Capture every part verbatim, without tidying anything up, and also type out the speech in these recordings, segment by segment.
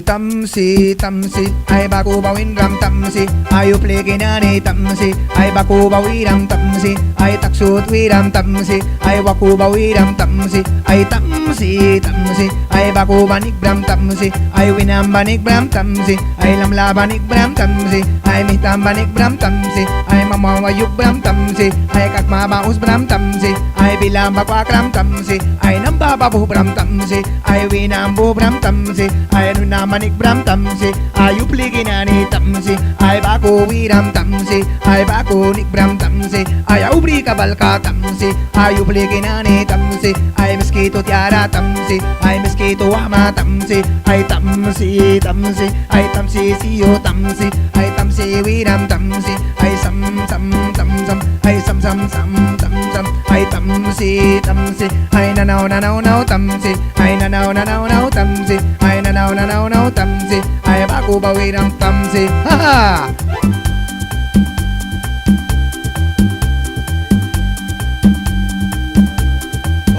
Tamsi, tamsi, ai baku ba winram tamsi, ai upliki nani tamsi, ai baku ba wiram tamsi, ai taksut wiram tamsi, ai waku ba wiram tamsi, ai tamsi, tamsi, ai baku ba nikbram tamsi, ai winam ba nikbram tamsi, ai lamla ba nikbram tamsi, ai mihtam ba nikbram tamsi, ai mama ba yukbram tamsi, ai kakma ba usbram tamsi, ai bila ba kwakram tamsi, ai namba ba buhbram tamsi, ai winam buhbram tamsi, ai nunam ba nikbram tamsi, ai upliki nani tamsi, ai baku wiram tamsi, ai baku nikbram tamsi, ai uplika balka tamsi, ai upliki nani tamsi, ai miskitu tiara tamsi, ai miskitu wahma tamsi, ai tamsi, tamsi, ai tamsi siyu tamsi, ai tamsi wiram tamsi, ai sam, sam, sam, sam, ai sam, sam, sam, sam, sam, ai tamsi, tamsi, ai nanau, nanau, nau tamsi, ai nanau, nanau, nau tamsi, ai nanau, nanau, nau tamsi, ai baku ba wiram tamsi. Haha.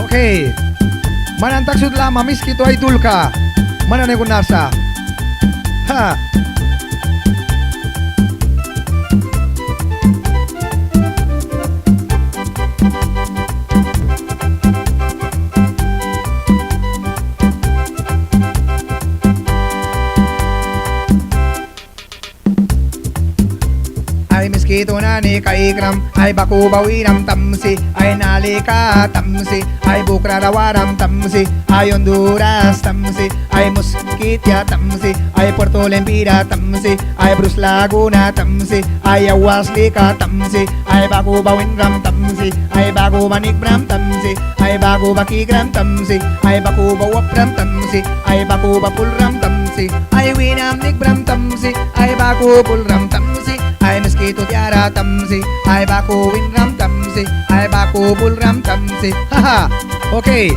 Okey. Man nani taksut lama miskitu ai dulka. Man nani gunasa. Ha. Ai miskitu nani kaikram, ai baku ba wiram tamsi, ai nalika tamsi, ai Bukrara waram tamsi, ai Honduras tamsi, ai Muskitia tamsi, ai Puerto Lempira tamsi, ai Bruce Laguna tamsi, ai Aguas Lika tamsi, ai baku ba winram tamsi, ai baku ba nikbram tamsi, ai baku ba kikram tamsi, ai baku ba wapram tamsi, ai baku ba pulram tamsi, ai winam nikbram tamsi, ai baku pulram tamsi, ai miskitu tiara tamsi, ai baku winram tamsi, ai baku pulram tamsi. Haha. Okey.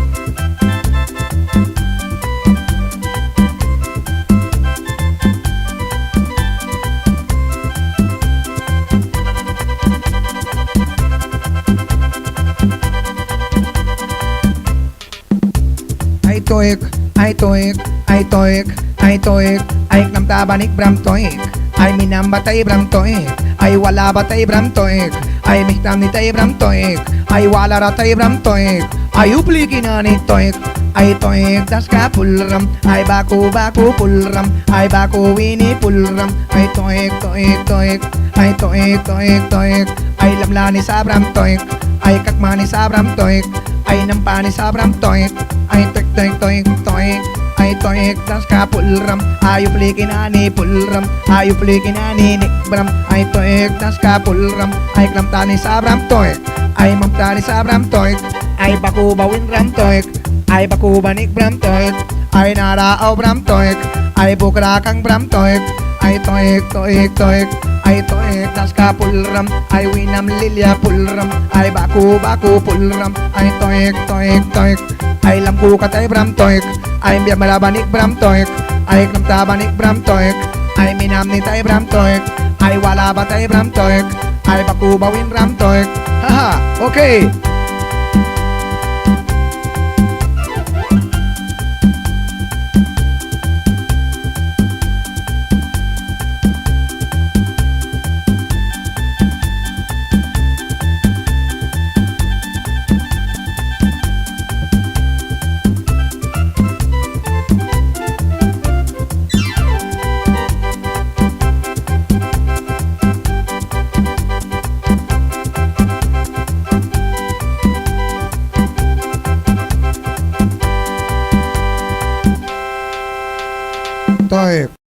Ai toek, ai toek, ai toek, ai toek, ai knamta ba nikbram toek, ai minam ba taibram toek, ai wala ba taibram toek, ai mihtam ni taibram toek, ai walara taibram toek, ai upliki nani toek, ai toek daska pulram, ai baku baku pulram, ai baku wini pulram, ai toek, toek, toek, ai toek, toek, toek, ai lamla ni sabram toek, ai kakma ni sabram toek, ai nampa ni sabram toek, ai toek, toek, toek, toek, ai toek daska pulram, ai upliki nani pulram, ai upliki nani nikbram, ai toek daska pulram, ai knamta ni sabram toek, ai mamta ni sabram toek, ai baku ba winram toek, ai baku ba nikbram toek, ai nara aubram toek, ai bukra kangbram toek, ai toek, toek, toek, ai toek daska pulram, ai winam lilia pulram, ai baku baku pulram, ai toek, toek, toek, ai lamku kataibram toek, ai biamra ba nikbram toek, ai knamta ba nikbram toek, ai minam ni taibram toek, ai wala ba taibram toek, ai baku ba winram toek. Haha, okey. Toek.